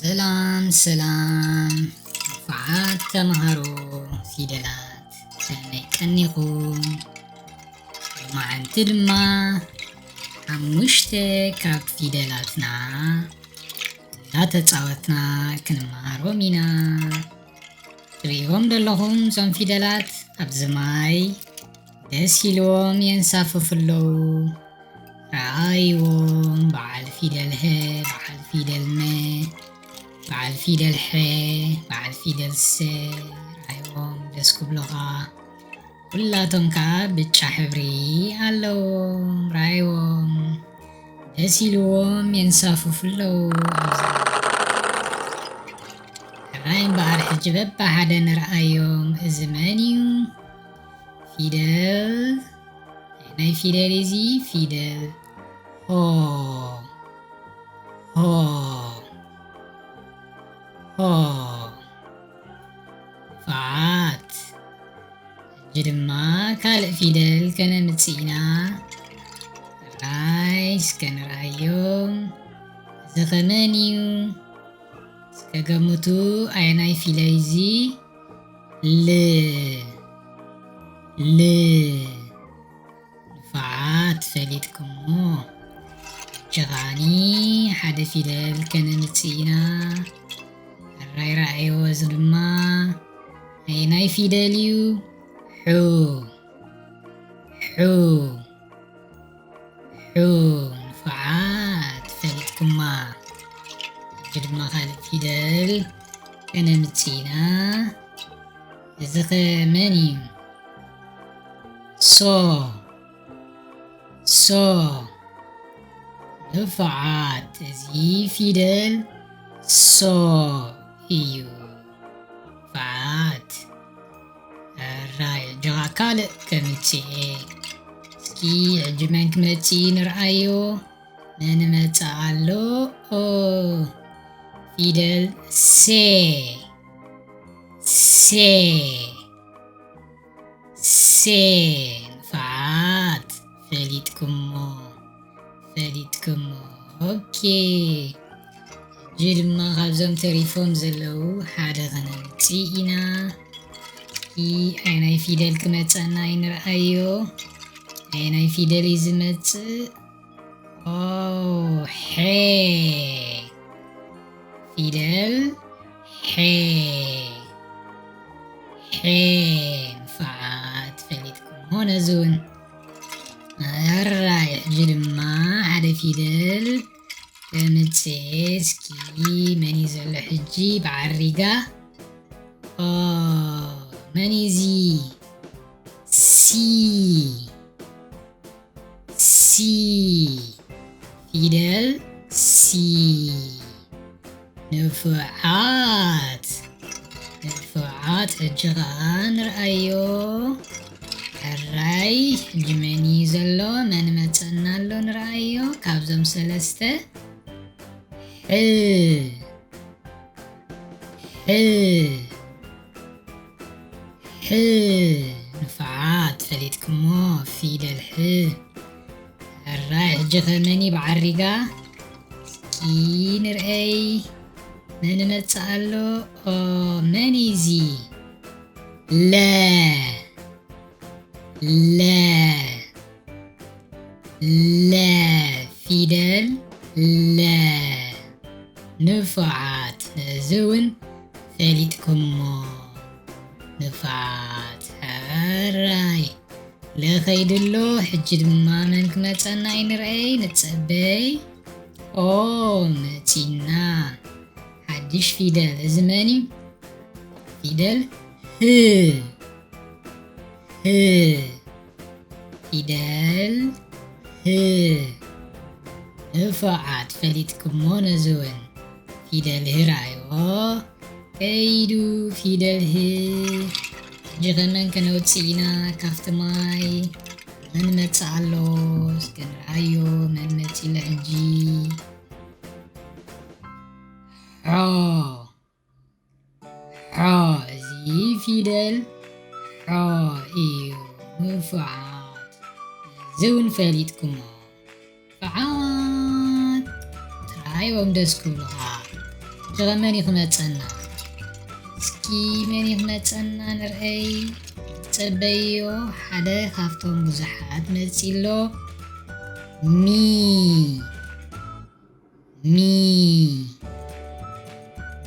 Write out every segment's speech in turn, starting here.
ሰላም ሰላም ንፉዓት ተምሃሮ ፊደላት፣ ከመይ ቀኒኹም? ሎማዓንቲ ድማ ሓሙሽተ ካብ ፊደላትና እናተጻወትና ክንመሃሮም ኢና። ትርእይዎም ዘለኹም እዞም ፊደላት ኣብዚ ማይ ደስ ኢልዎም የንሳፍፉ ኣለዉ። ረኣይዎም፣ በዓል ፊደል ሀ፣ በዓል ፊደል መ፣ በዓል ፊደል ሐ፣ በዓል ፊደል ሰ። ረኣይዎም፣ ደስ ክብሉኻ። ኩላቶም ከኣ ብጫ ሕብሪ ኣለዎም። ረኣይዎም፣ ደስ ኢልዎም የንሳፍፉ ኣለዉ። ኣብዚ ሕራይ እምበኣር ሕጂ በብሓደ ንርኣዮም። እዚ መን እዩ? ፊደል ናይ ፊደል እዚ ፊደል ሆ ሆ ሆ። ፋት። ሕጂ ድማ ካልእ ፊደል ከነምጽእ ኢና። ራይ እስከ ንርኣዮም። እዚ ከመን እዩ? እስከ ገምቱ። ኣየናይ ፊደል እዚ? ል ል። ንፉዓት ፈሊጥኩሞ። ሕጂ ኸኣኒ ሓደ ፊደል ከነምጽእ ኢና። ሕራይ ረኣይዎ፣ እዚ ድማ ኣየናይ ፊደል እዩ? ሑ ሑ ሑ። ንፉዓት ፈሊጥኩማ። ሕጂ ድማ ካልእ ፊደል ከነምጽእ ኢና። እዚ ኸ መን እዩ? ሶ ሶ። ንፉዓት፣ እዚ ፊደል ሶ እዩ። ንፉዓት። ሕራይ፣ ሕጂ ኸኣ ካልእ ከምጽእ እየ። እስኪ ሕጂ መን ክመጽእ እዩ ንርኣዮ። መን ይመጽእ ኣሎ? ኦ፣ ፊደል ሴ። ሴ። ሴ። ንፉዓት፣ ፈሊጥኩሞ። ፈሊጥኩሞ። ኦኬ። ሕጂ ድማ ካብዞም ተሪፎም ዘለዉ ሓደ ኸነምጽእ ኢና። እስኪ ኣየናይ ፊደል ክመጸና እዩ ንርኣዮ። ኣየናይ ፊደል እዩ ዝመጽእ? ኦ፣ ሐ። ፊደል ሐ። ሐ። ንፉዓት፣ ፈሊጥኩሞ ነዚ እውን። ሕራይ፣ ሕጂ ድማ ሓደ ፊደል ከምጽእ እስኪ። መን እዩ ዘሎ ሕጂ ብዓሪጋ? ኦ፣ መን እዩ እዚ? ሲ። ሲ። ፊደል ሲ። ንፉዓት፣ ንፉዓት። ሕጂ ኸኣ ንርኣዮ። ሕራይ፣ ሕጂ መን እዩ ዘሎ? መን መጸና ኣሎ? ንርኣዮ። ካብዞም ሰለስተ፣ ሕ፣ ሕ፣ ሕ። ንፉዓት፣ ፈሊጥኩሞ ፊደል ሕ። ሕራይ፣ ሕጂ ኸ መን እዩ ብዓሪጋ? እስኪ ንርአይ። መን ይመጽእ ኣሎ? ኦ፣ መን እዩ እዚ? ለ፣ ለ፣ ለ፣ ፊደል ለ። ንፉዓት፣ ነዚ እውን ፈሊጥኩሞ። ንፉዓት፣ ሕራይ። ለኸይዱ ኣሎ። ሕጂ ድማ መን ክመጸና እዩ ንርአይ፣ ንጸበይ። ኦ፣ መጺና። ሓድሽ ፊደል። እዚ መን እዩ? ፊደል ህ። ህ። ፊደል ህ። ንፉዓት፣ ፈሊጥኩሞ ነዚ እውን። ፊደል ህ ረኣይዎ። ከይዱ ፊደል ህ። ሕጂ ከ መን ከነውፅእ ኢና ካብቲ ማይ? መን መፅእ ኣሎ? እስከ ንርኣዮ። መን መፅእ ኣሎ ሕጂ? ሖ። ሖ። እዚ ፊደል ሖ እዩ። ንፉዓት። እዚ እውን ፈሊጥኩሞ። ንፉዓት። ጥራይ እዮም ደስ ክብሉኻ። ሕጂ ኸ መን እዩ ክመጸና? እስኪ መን እዩ ክመጸና ንርአይ። ጸበዮ ሓደ ካብቶም ብዙሓት መጺ ኣሎ። ሚ፣ ሚ፣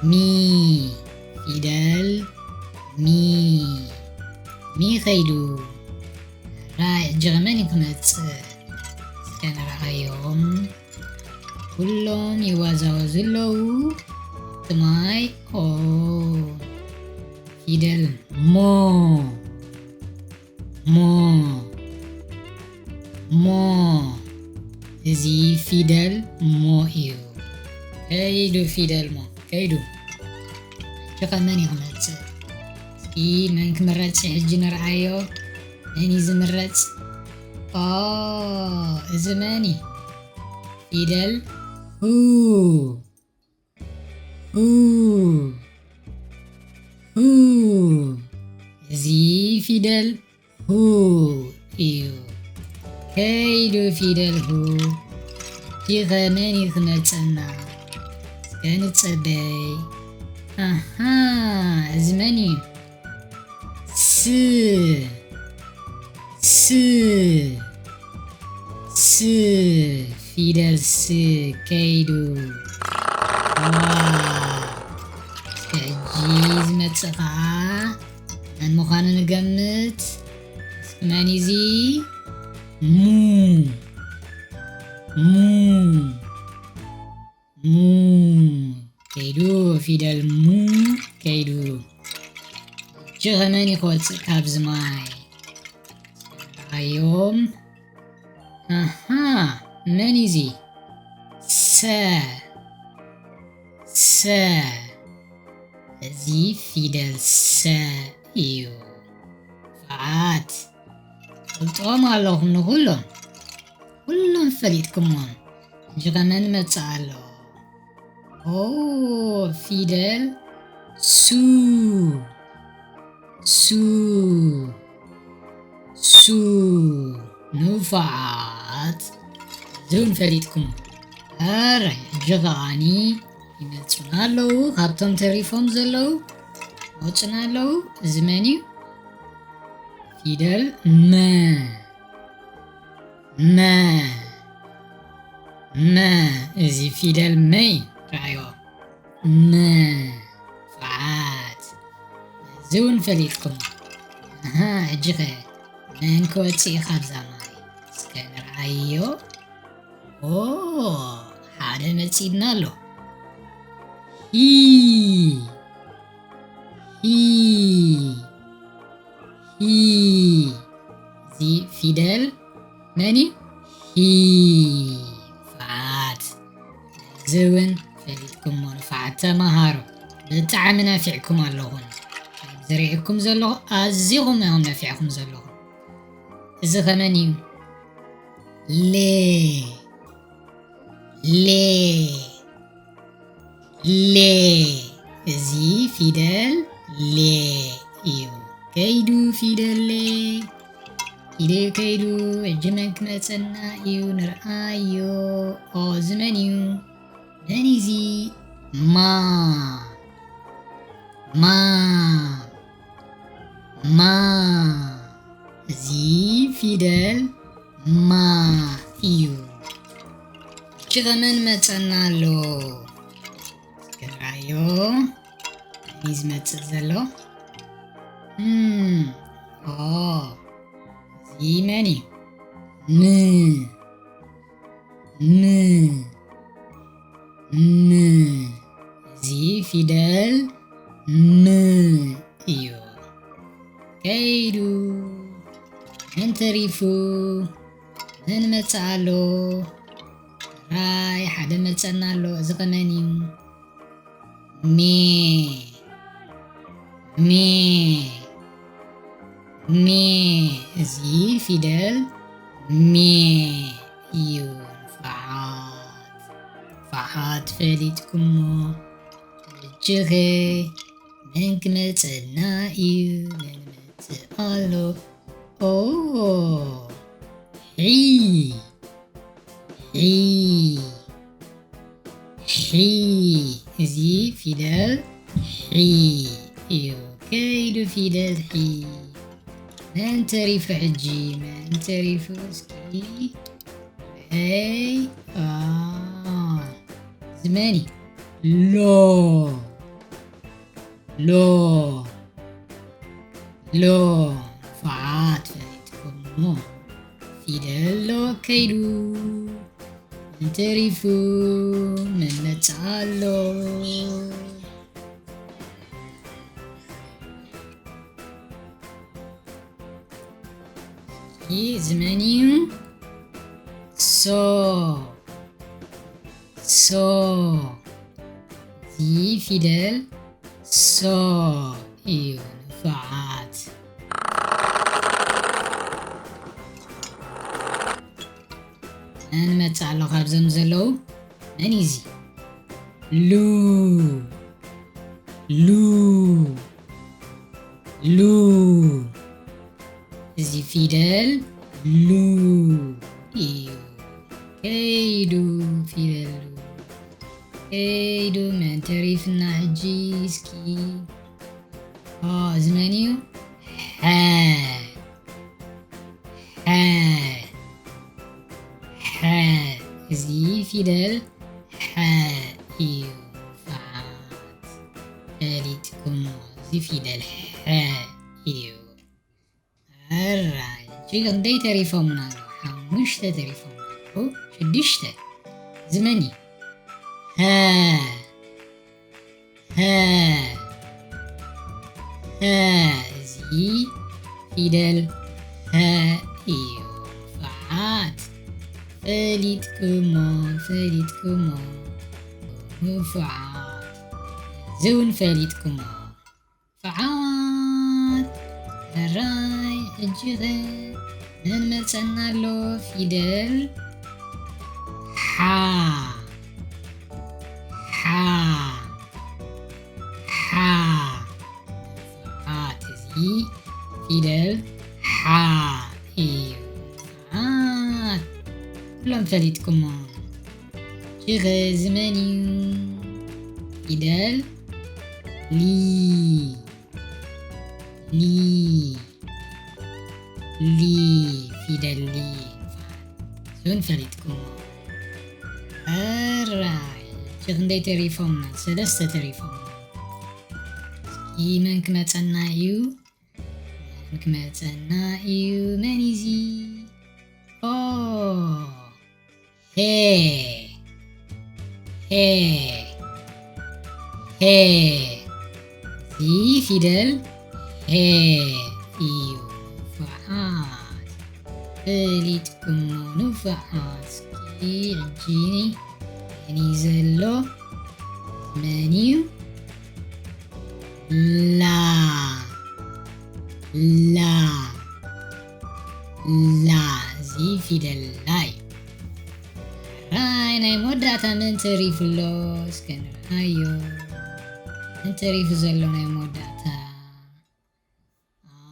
ሚ፣ ፊደል ሚ፣ ሚ ኸይዱ። ራይ፣ ሕጂ ኸ መን እዩ ክመጽእ? እስከ ንርኣዮም። ኩሎም ይዋዛወዙ ኣለዉ። ትማይ ኦ፣ ፊደል ሞ፣ ሞ፣ ሞ። እዚ ፊደል ሞ እዩ። ከይዱ ፊደል ሞ፣ ከይዱ። ሕጂ ኸ መን እዩ ክመጽእ? እስኪ መን ክምረጽ እዩ ሕጂ ንርኣዮ። መን እዩ ዝምረጽ? ኦ፣ እዚ መን እዩ? ፊደል ሁ፣ ሁ፣ ሁ። እዚ ፊደል ሁ እዩ። ከይዱ ፊደል ሁ። ሕጂ ኸ መን እዩ ክመጸና? እስከ ንጸበይ። ኣሃ፣ እዚ መን እዩ? ስ፣ ስ፣ ስ፣ ፊደል ስ ከይዱ። ዋ፣ እስከ ሕጂ ዝመጽእ ኸዓ መን ምዃኑ ንገምት። እስኪ መን እዩ እዚ? ሙ፣ ሙ፣ ሙ ከይዱ፣ ፊደል ሙ ከይዱ። ሕጂ ኸ መን እዩ ክወጽእ ካብዚ ማይ? ኣዮም። ኣሃ፣ መን እዩ እዚ? ሰ፣ ሰ። እዚ ፊደል ሰ እዩ። ንፉዓት። ትፈልጥዎም ኣለኹም ንኹሎም። ኩሎም ፈሊጥኩምዎም። ሕጂ ኸ መን መጽእ ኣሎ? ኦ፣ ፊደል ሱ፣ ሱ፣ ሱ። ንፉዓት። እዚ እውን ፈሊጥኩም። ኣረ፣ ሕጂ ኸዓኒ ይመጹና ኣለዉ። ካብቶም ተሪፎም ዘለዉ ይመጹና ኣለዉ። እዚ መን እዩ? ፊደል መ፣ መ፣ መ። እዚ ፊደል መ እዩ። ረኣይዎ። መ፣ ንፉዓት። እዚ እውን ፈሊጥኩም። ኣሃ፣ ሕጂ ኸ መን ክወጽእ እዩ ካብዛ ማይ? እስከ ንርኣዮ። ኦ፣ ሓደ መጺእና ኣሎ። ሂ፣ ሂ፣ ሂ። እዚ ፊደል መን እዩ? ሂ። ንፉዓት። እዚ እውን ፈሊጥኩሞ፣ ንፉዓት ተመሃሮ። ብጣዕሚ ነፊዕኩም ኣለኹም። ዘሪዕኩም ዘለኹ ኣዚኹም እዮም ነፊዕኩም ዘለኹም። እዚ ከ መን እዩ? ሌ፣ ሌ፣ ሌ። እዚ ፊደል ሌ እዩ። ከይዱ ፊደል ሌ። ከይዱ፣ ከይዱ። ሕጂ መን ክመጸና እዩ? ንርኣዮ። ኦ፣ እዚ መን እዩ? መን እዩ እዚ? ማ፣ ማ፣ ማ። እዚ ፊደል ማ እዩ። ሕጂ ከ መን መጸና ኣሎ? እስከ ንርኣዮ። መን እዩ ዝመጽእ ዘሎ? እም፣ ኦ፣ እዚ መን እዩ? ም፣ ም፣ ም። እዚ ፊደል ም እዩ። ከይዱ። መን ተሪፉ? መን መጽእ ኣሎ? ራይ፣ ሓደ መጸና ኣሎ። እዚ ከ መን እዩ? ሜ፣ ሜ፣ ሜ። እዚ ፊደል ሜ እዩ። ንፉዓት፣ ንፉዓት ፈሊጥኩሞ። ሕጂ ኸ መን ክመጸና እዩ? መን መጽእ ኣሎ? ኦ፣ ሒ፣ ሒ፣ ሒ። እዚ ተሪፉ ሕጂ? መን ተሪፉ እስኪ? ሄይ፣ ኣ፣ እዚ መን እዩ? ሎ፣ ሎ፣ ሎ። ንፉዓት፣ ፈሊጥኩሞ። ፊደል ሎ ከይዱ። መን ተሪፉ? መን መጽኣ ኣሎ? እዚ መን እዩ? ሶ፣ ሶ። እዚ ፊደል ሶ እዩ። ንፉዓት። መን መጽእ ኣሎ ካብዞም ዘለዉ? መን እዩ እዚ? ሉ፣ ሉ፣ ሉ። እዚ ፊደል ሉ እዩ። ከይዱ ፊደል ሉ። ከይዱ። መን ተሪፍና ሕጂ እስኪ? ኦ፣ እዚ መን እዩ? ሐ፣ ሐ፣ ሐ። እዚ ፊደል ሐ እዩ። ንፉዓት፣ ፈሊጥኩሞ። እዚ ፊደል ሐ እዩ። ኣራይ፣ ሕጂ ክንደይ ተሪፎምና ኣለዉ? ሓሙሽተ ተሪፎምና ኣለዉ። ሽዱሽተ። እዚ መን እዩ? ሀ፣ ሀ፣ ሀ። እዚ ፊደል ሀ እዩ። ንፉዓት፣ ፈሊጥኩሞ፣ ፈሊጥኩሞ። ንፉዓት፣ እዚ እውን ፈሊጥኩሞ። ንፉዓት፣ ሕራይ። ሕጂ ኸ መን መጸና ኣሎ? ፊደል ሓ፣ ሓ፣ ሓ። ንፉዓት፣ እዚ ፊደል ሓ እዩ። ንፉዓት፣ ኩሎም ፈሊጥኩሞ። ሕጂ ኸ እዚ መን እዩ? ፊደል ሊ፣ ሊ፣ ሊ፣ ፊደል ሊ። እሱን ፈሊጥኩሞ። ሕራይ፣ ሕጂ ክንደይ ተሪፎምና? ሰለስተ ተሪፎምና። እስኪ መን ክመጸና እዩ? መን ክመጸና እዩ? መን እዩ እዚ? ኦ፣ ሄ፣ ሄ፣ ሄ። እዚ ፊደል ሄ እዩ። ንፉዓት፣ ፈሊጥኩሞ። ንፉዓት፣ እስኪ ሕጂ መን እዩ ዘሎ? መን እዩ? ላ፣ ላ፣ ላ። እዚ ፊደል ላ እዩ። ሕራይ፣ ናይ መወዳእታ መን ተሪፉ ኣሎ? እስከ ንርኣዮ። መን ተሪፉ ዘሎ ናይ መወዳእታ?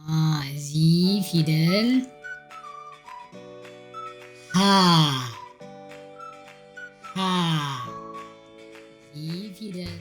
ኣ፣ እዚ ፊደል ሃ፣ ሃ። እዚ ፊደል